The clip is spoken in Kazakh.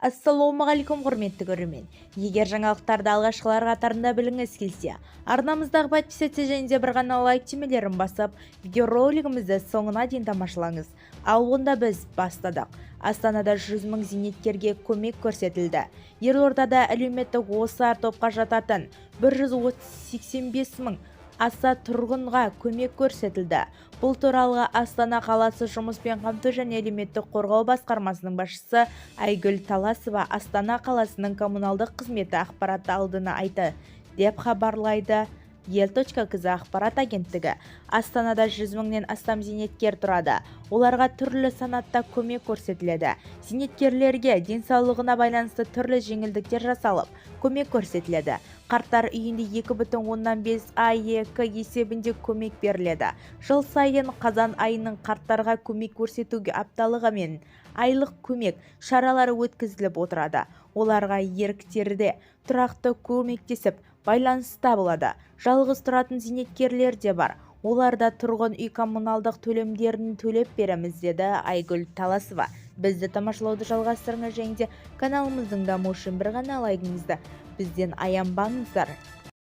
Ассалаумағалейкум, құрметті көрермен! Егер жаңалықтарды алғашқылар қатарында білгіңіз келсе, арнамыздағы «Подписаться» және де бір ғана «Лайк» түймелерін басып, видеоролигімізді соңына дейін тамашалаңыз. Ал онда біз бастадық. Астанада 100 мың зейнеткерге көмек көрсетілді. Елордада әлеуметтік осал топқа жататын 185 мың аса тұрғынға көмек көрсетілді. Бұл туралы Астана қаласы жұмыспен қамту және әлеуметтік қорғау басқармасының басшысы Айгүл Таласова Астана қаласының коммуналдық қызметі аппараты алдында айтты, деп хабарлайды ел.кз ақпарат агенттігі. Астанада 100 мыңнан астам зейнеткер тұрады. Оларға түрлі санатта көмек көрсетіледі. Зейнеткерлерге денсаулығына байланысты түрлі жеңілдіктер жасалып, көмек көрсетіледі. Қарттар үйінде 2,5 АЕК есебінде көмек беріледі. Жыл сайын қазан айының қарттарға көмек көрсетуге апталығы мен айлық көмек шаралары өткізіліп отырады. Оларға еріктерде тұрақты көмектесіп, байланыста болады. Жалғыз тұратын зейнеткерлер де бар. Олар да тұрғын үй коммуналдық төлемдерін төлеп береміз, деді Айгүл Таласова. Бізді тамашалауды жалғастырыңыз және де каналымыздың дамуы үшін бір ғана лайкіңізді бізден аянбаңыздар.